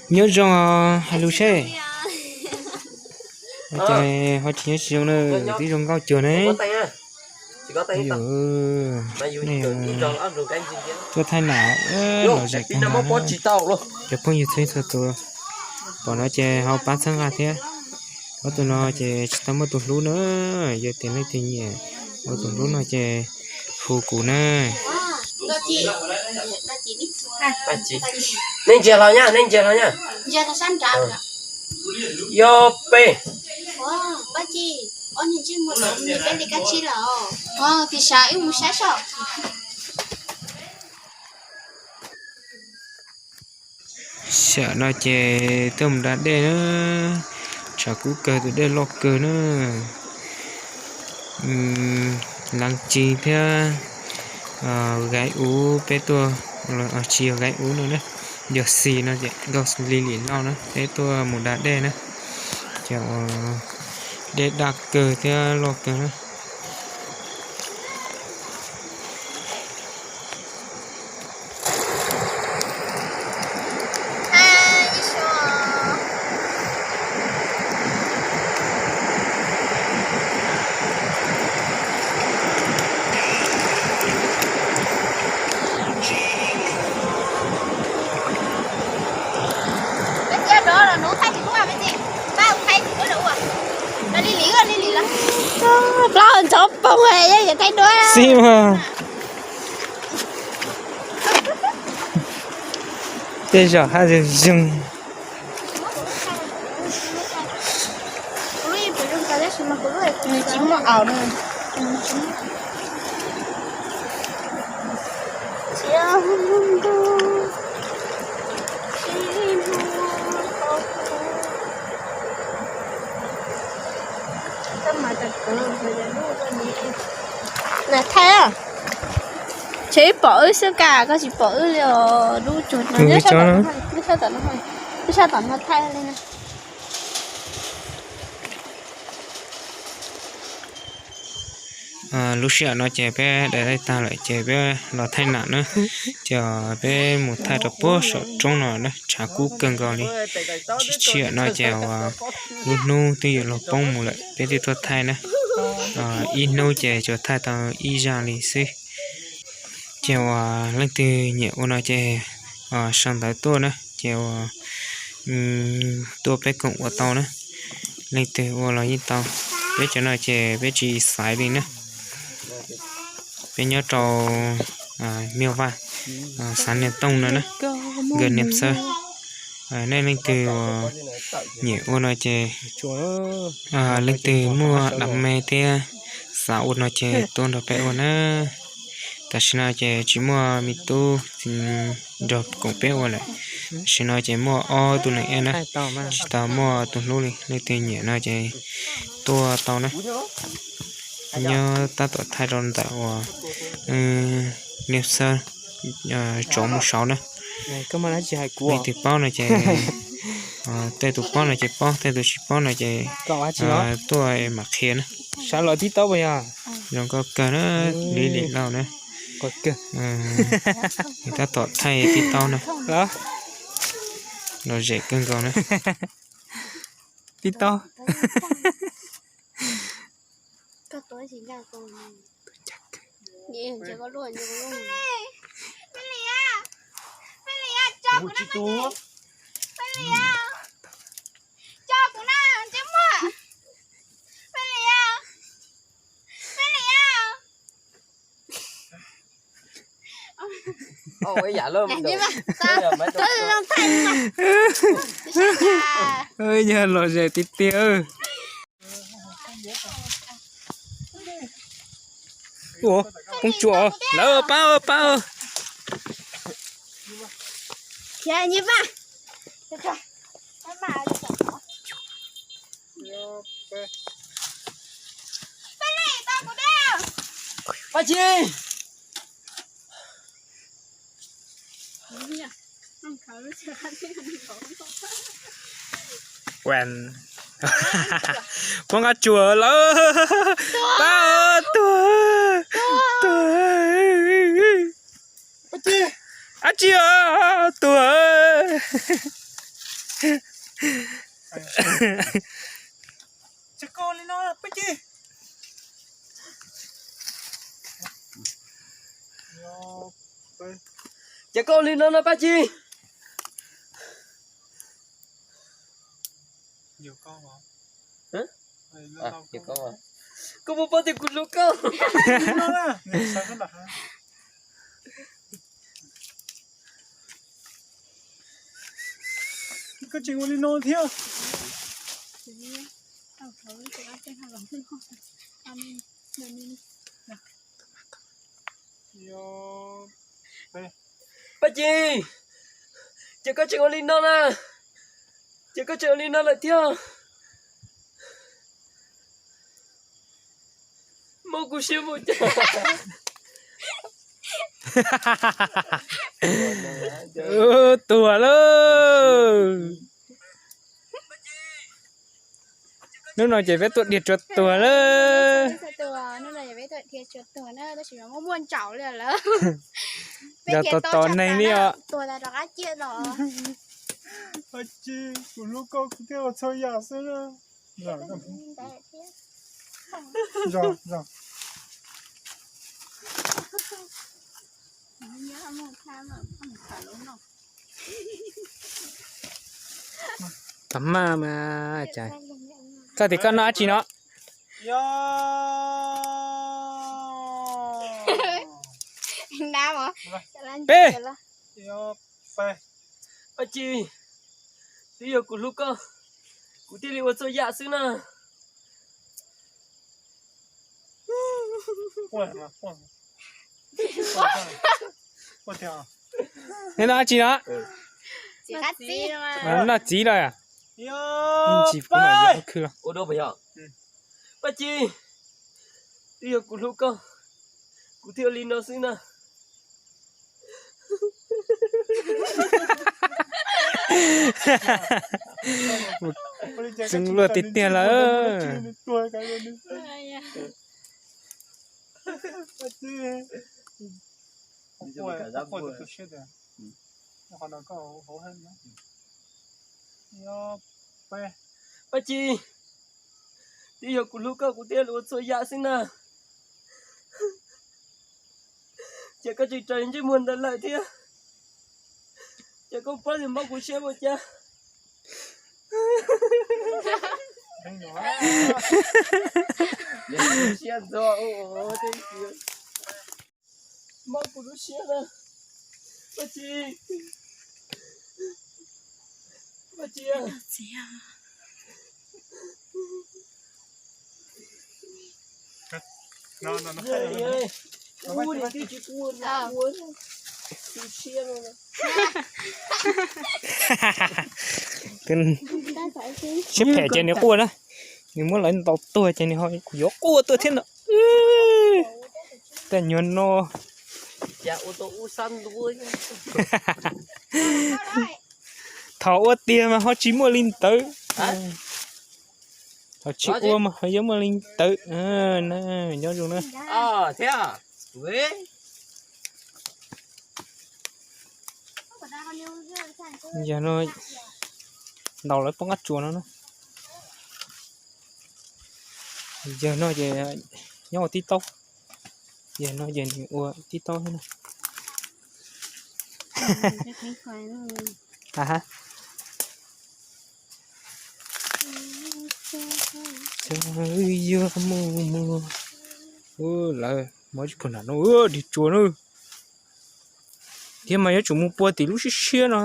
Nyob zoo os, hais lus seb. Ua cas ho tsis nyob tsis zoo na, twb zoo nkauj cuag ne. Tuaj thaij nam los zem kawg nkaus na. Cov phooj ywg txhua txhua tus, pom no ces ho pab txhawb nqa thiab. Ob tug no ces tsis tau muaj tus hlub na, yog tias leej twg nyiam ua tus hlub no ces hu kuv na. Nej ntsia hlo nyab, nej ntsia hlo nyab. Yog peb. Sam no ces tuaj mus da dej na, tshav kub kawg tus dej loj kawg na. Lav ci thiab gaib ub peb tuaj, tsis yog gaib ub no na, yog xis no ces nkauj li lim lauj na, peb tuaj mus da dej na. Ces dej daj kawg thiab loj kawg na. Plaub ntxhov poob, yog thaij duab xib mas. Tej zaum haj zoo zoo. Thaij, tseem ib pom wb xwb, koj tsis pom wb li os. Lub tsuag no, lub sab tom no thaij li na. Lub sij hawm no ces peb da dej tag lawm ces peb los thaij nam na. Ces peb mus thaij rau puag saum roob no na, tshav kub kawg nkaus li. Sij hawm no ces lub hnub twb yuav luag poob mus lawm peb thiaj tuaj thaij na. Ib hnub ces tsuas thaij tau ib zaj li xwb. Ces uas leej twg nyiam ua no ces sau ntawv tuaj na, ces uas tuaj peb koom ua tau na. Leej twg ua los yeej tau, peb cov no ces peb tsis xaiv li na. Peb nyob rau Miaj Vaj, xav Niam Tooj no na, nkawd Niam Xawb. Nej leej twg uas nyiam ua no ces, leej twg muaj dab me thiab xav ua no ces tuaj nrog peb ua na. Tam sim no ces tsis muaj me tub nrog koom peb ua lawm. Tam sim no ces muaj ob tug neeg ua na, tsis tau muaj tus hlub li. Leej twg nyiam no ces tuaj tau na. Nyob tab tom thaij rau ntawm uas Niam Xawb tsov mus saud na. Leej twg paub no ces tej tus paub no ces paub, tej tus tsis paub no ces tuaj mam qhia na. Zoo nkauj kawg na, li lim lauj na. Tab tom thaij tib taub na. Los zem kawg nkaus na. Tib taub. Yog los zem tiag tiag. Ua, poob tsuas lawm, pab pab. Pab tsis. Poob qab tsuas lawm. Pab, tuag, tuag. Ab tsi, tuag. Ces koj li no Paj Ci. Ces koj li no no Paj Ci. Koj puas paub tias kuv hlub koj? Koj tseem ua li no thiab. Paj Ci, ces koj tseem ua li no na, ces koj tseem ua li no lawm thiab. Mob kuv siab mus cas. Tuag lawm. Hnub no ces peb tuaj dhia tsua tuag lawm. Hnub no peb tuaj dhia tsua tuag na, tab sis mas muaj muaj ntsaum li lawm. Peb tos tos neeg li os. Tuag tas rov qab ciaj los. Paj Ci, kuv hlub koj kuv thiaj ua txhua yam xwb na. Tag maj mas, txog tim koj noj dab tsi no? Peb. Paj Ci, twb yog kuv hlub koj, kuv thiaj li ua txhua yam xwb na. Neb noj dab tsi no? Noj txiv los? Tsis, kuv mam yuav khw los. Paj Ci, twb yog kuv hlub koj, kuv thiaj ua li no xwb na. Txeev luag tiag tiag lawm. Paj Ci, twb yog kuv hlub koj kuv thiaj ua txhua yam xwb na. Ces koj tseem raws ntsej muag ntawd lawm thiab. Ces koj paub tias mob kuv siab ua cas. Mob kuv lub siab na. Paj Ci, Paj Ci, siab phem ces nws quaj na. Nws muab lawv ntaus tuag ces nws ho yuav quaj tuaj thiab no. Tej nyuag no. Thaum ua tiag mas ho tsis muaj li ntawd. Thaum tsis ua mas ho yuav muaj li ntawd. Nyob zoo na. Yog no, ntaus lawv poob qab tsuas no na. Yog no ces nyob ua tib taub. Yog no ces nws ua tib taub thiab na. Yuav mus mus. Lawv muaj ib puag nram no dhia tsua na. Thiab mas yuav tsum mus pua tim lub siab siab no.